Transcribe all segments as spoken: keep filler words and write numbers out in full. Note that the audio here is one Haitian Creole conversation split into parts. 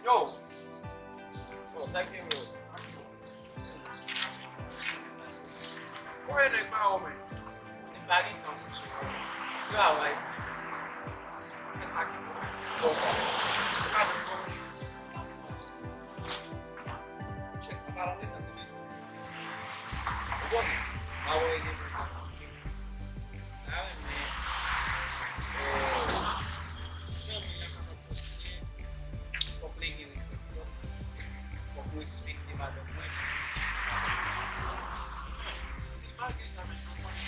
Yo! Yo, sa k gen yo? Kòman nèg pa wè w menm? Nèg pa gen tan pou sou travay. Fè sa ki bon. Bon, se pa de pwoblèm. Chèf, an palan de sa, se de jodi. Ou konnen, pa wè gen moun pa renmen, euh, zanmi an kapab kontinye. Fòk li gen respè pou kò l. Fòk ou respekte madanm mwen, fòk ou respekte madanm mwen. Si l pa gen sa menm, nou konnen.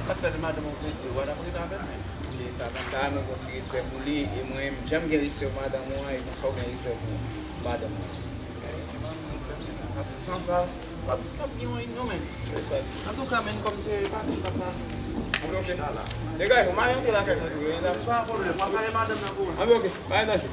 Sa fè de madanm ou kredi, w ap rete avè l menm. Li sa, mwen ta renmen gen yon ti respè pou li, e mwen menm, jan m gen respè pou madanm ou an, e konsa w gen respè pou madanm mwen. Pase san sa, w ap, w ap gen yon non menm. Antouka, menm kòm se pase, m p ap pase. Anben, oke. Degaj, ou mare antre lakay mwen tou, e la. Pa pwoblèm, w ap pale madanm nan pou ou. Anben, oke, pa gen danje.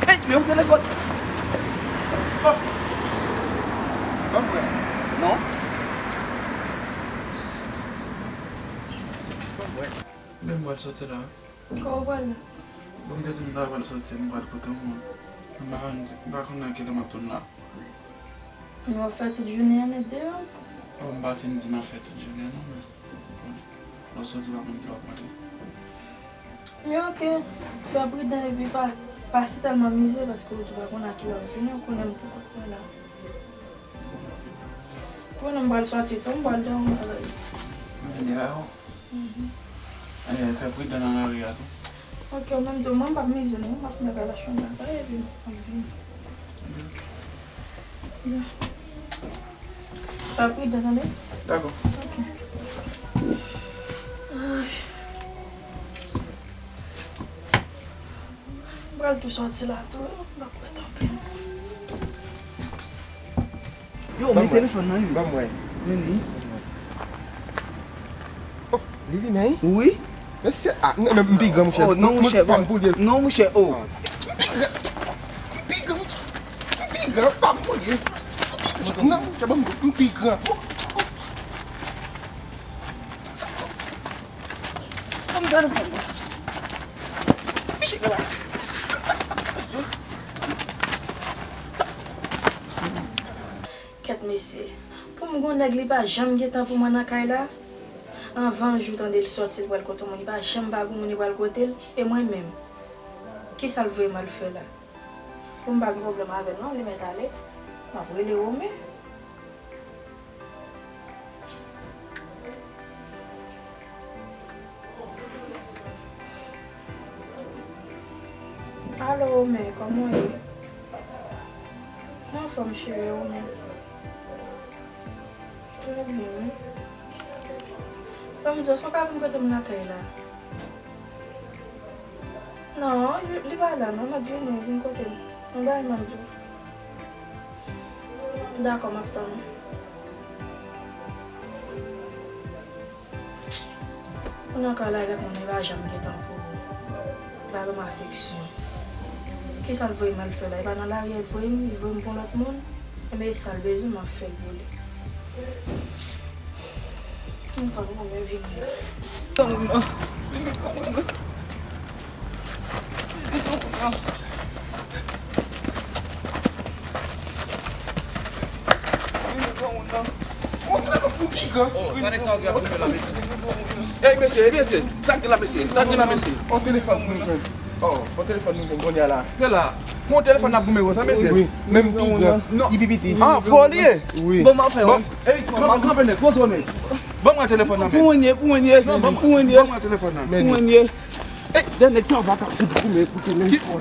Hey, men yon telefòn. Oh. Ban m wè. Non. Ban m wè. Men m pral soti la. Kote w pral la? Bon, m te di m ta pral soti, m pral kote yon moun. M pa konn, m pa konn nan kilè m ap tounen la. Nou ap fè tout jounen an nèt deyò? Bon, m pa fin di m ap fè tout jounen an non, men bon, lè w soti w pa konn kilè w ap rantre. Men oke, fè pridan epi pa, pa si tèlman mize paske w di w pa konn a kilè w ap vini, ou konnen m pou kont mwen la. Konnen m pral soti tou, m pral dòmi la. Vini la, wi. Mhm. Eh, fè pridan nan lari a tou. Ok, ou menm tou, mwen m p ap mize non, m ap nan garaje la, epi m ap vini. Fè pridan, tande? Dakò. Ok. Ay. M pral tou soti la tou, m p ap ret anpil. Yo, men telefòn nan, yo. Ban m wè. Men li. Oh, li limen, wi? Wi. Mesye, ah, non, men m pi gran, monchè. Oh, non, monchè, pa m pou li. Non, monchè, oh. M pi gran. M pi gran, monchè. M pi gran, pa m pou li. Non, monchè, ban m, m pi gran. Oh, oh. Sa, oh. Ban m telefòn nan. Mesye, kaba. Mesye. Kèt mesye, pou m gon nèg li pa janm gen tan pou mwen nan kay la. Anvan jou tande l sòti l pral kote moun, li pa janm pa gon moun li pral kote l, e mwen menm, kisa l voye m al fè la? Pou m pa gen pwoblèm avè l non, li mèt ale, m ap rele Romen. Alo, Romen, kòman w ye? Mwen anfòm, cheri, e ou menm? Trè byen, wi. Ban m di w, èske w ka vin kote m lakay la? Non, li, li pa la, non, m ap vini, vin kote m. Yon bagay m ap di w. Dakò, m ap tann ou. Ou nan kay la avèk moun, li pa janm gen tan pou ou. Li pa ban m afeksyon. Kisa l voye m al fè la? E pa nan lari a l voye m, li voye m pou lòt moun. Enben, e sa l bezwen, m ap fè l pou li. M tann ou, men vini la. Tann ou nan. Vini tann ou nan. Ey, mesye, ey, mesye, sa k gen la, mesye? Sa k gen la, mesye? On telefòn mwen jwenn. Oh, on telefòn mwen jwenn kounye a la. Kè la? Mon telefòn ap goumen konsa, mesye? Wi, men m pi gran. Non. Li pi piti. Ah, fò li ye? Wi. Bon, m ap fè, wi. Ey, kanpe, kanpe nèt, fò sonnen. Ban mwen telefòn nan, men. Pou mwen ye, pou mwen ye. Non, ban mwen, ban mwen telefòn nan. Pou mwen ye. Ey, dènye nèg sa yo pa ka fout goumen pou telefòn.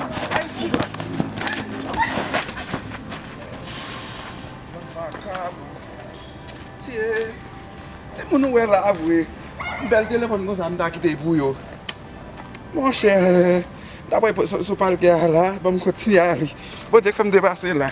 Bann vakabon. Se, se moun ou wè la vre. Bèl telefòn konsa, m ta kite l pou yo. Monchè, m ta pral sou, sou palkè a la, ban m kontinye ale. Bondye k fè m depase la.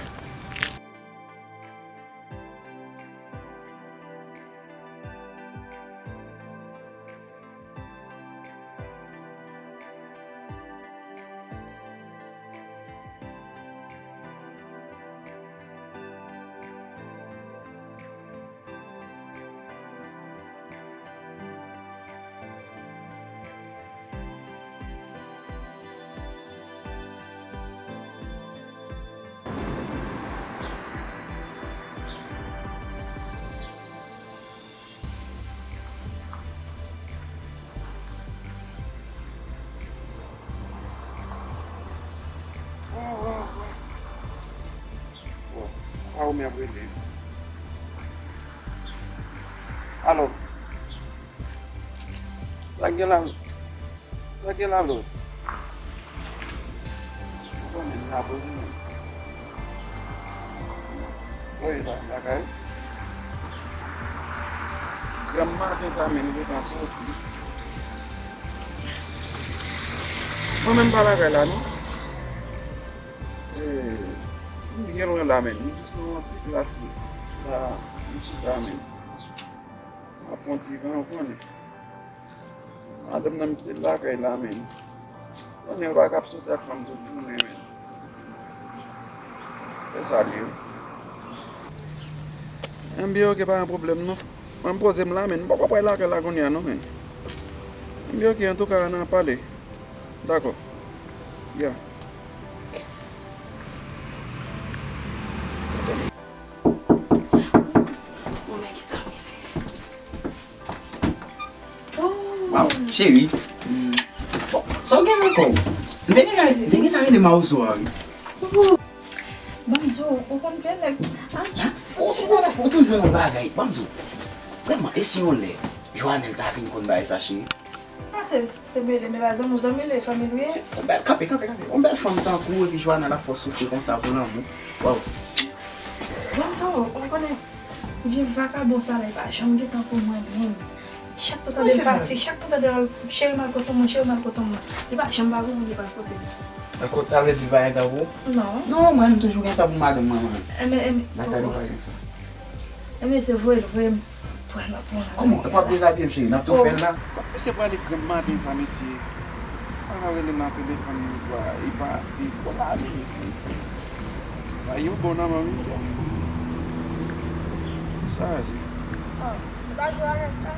Kòman y ap rele? Alo? Sa k gen la? Sa k gen la, Lòd? Ou konnen m la poze menm. Wi, la, lakay. Granm maten sa menm, m gentan soti. Mwen menm pa lakay la, non. Eh, m byen lwen la, menm. M jis nan yon ti plas la, m chita, menm. M ap pran ti van, ou konnen. Madanm nan m kite l lakay la, menm. Konnen yo pa ka ap soti ak fanm tout jounen, menm. Se sa l ye, wi. Enben, oke, pa gen pwoblèm, non. Mwen, m poze m la, menm. M poko pral lakay la kounye a, non, menm. Enben, oke, antouka, n a pale. Dakò. Ya. Waw, cheri. Bon, sa w gen ankò? M te gentan, m te gentan rele Mawozo a, wi. Ban m di w, ou konn fè nèg. Ou, ou, ou toujou nan bagay. Ban m di w. Vrèman, e si yon lè, Joanel ta vin konn bagay sa, cheri? Te, te mele, men pa zanmi w, zanmi l ye, fanmi l ye. Yon bèl, kanpe, kanpe, kanpe. Yon bèl fanm tankou w, epi Joanel ap fè w soufri konsa pou lanmou. Waw. Ban m di w, ou konnen, vye vakabon sa la, li pa janm gen tan pou mwen menm. Chak tan tande l pati, chak tan tande l, cheri m al kote yon moun, cheri m al kote yon moun. Li pa janm pa pou moun, li pa kote. Ankò, sa vle di li pa gen tan pou ou? Non. Non, mwen, m toujou gen tan pou madanm mwen, mwen. Enben, enben, lakay nou pa gen sa. Enben, se voye l, voye m. Pral la, pral la. Kòman? Epi w ap dezabiye m, cheri? N ap tou fè l la? Mesye prale granm maten sa, mesye. Pa ka rele nan telefòn, li pa, li pa di, kò l ale, mesye. Pa yon bon nan men misye. Chaje. Oh, se pa jwe avèk sa.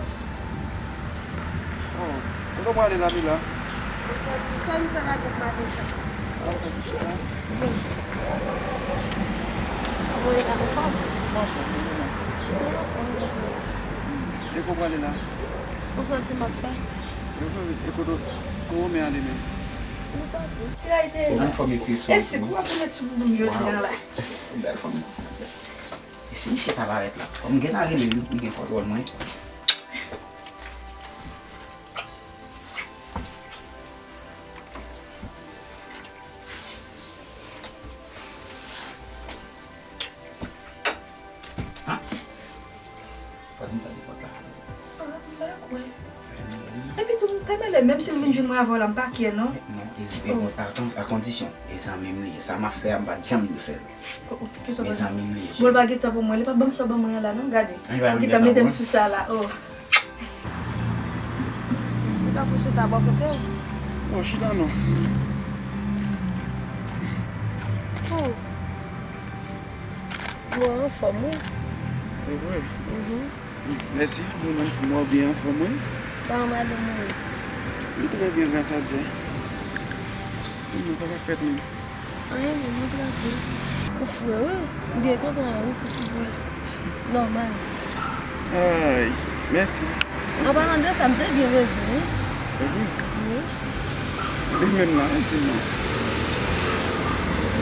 Oh, kote w prale la, Mila? Ou soti, sa nou fè la granm maten sa? Ah, ou soti chita? Wi. Kòman w ye, anfòm? Anfòm, wi, wi. Byen anfòm, wi. E kote w prale la? Ou soti, m ap fè. E kote, e kote, kote Romen ale menm? Li soti. Anfòm, e ti sou. E si kou ap met sou bouboum jodi a la. Bèl fanm sa. E si misye ta parèt la? Fò m gentan rele li, li gen kòntwòl mwen. Ah! Pa di m tande pòt la. Ah, m pa kwè. Epi tou, m te mele, menm si m vin jwenn mwen avè w la, m pa kyè, non. Non, e, e, bon, a kon-, a kondisyon, e zanmi m li ye. Sa m ap fè a, m pa t janm dwe fè l. Ki sa w pale? E zanmi m li ye. Bon, l pa gen tan pou mwen, li pa ban m sa w ban mwen an la, non, gade. Ou gentan mete m sou sa la, oh. Ou ka pou chita bò kote w. Non, chita non. Oh. Ou anfòm, wi. E vre? Mhm. Mèsi, nou menm tou nou byen anfòm, wi. Kòman madanm ou ye? Li trè byen, gras a Dye. Kòman sa k ap fèt menm? Anyen, menm, nou trankil. Ou fre, wi. M byen kontan, wi, ti figi. Nòmal. Ay, mèsi. An palan de sa, m te byen reve, wi. E vre? Wi. Li menm la, di m non.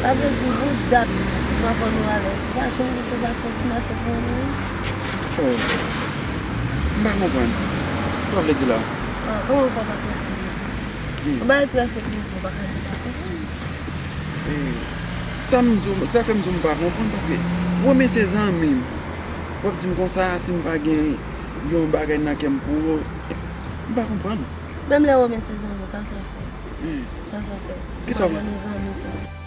Sa vle di, pou dat, m ap wè nou alèz. Ou pa janm gen sansasyon ki mache pou ou, non? Oh. M pa konprann. Sa w vle di la? Ah, kòman w fè pa konprann? Hmm. Yon bagay trè senp, m di w pa ka di w pa konprann. Eh, sa m di w, sa fè m di w m pa konprann, paske Romen se zanmi m. W ap di m konsa, si m pa gen yon bagay nan kè m pou ou, m pa konprann. Menm lè Romen se zanmi w, sa sa fè? Hmm. Sa sa fè? Kisa w... Ou pa wè nou zanmi tou.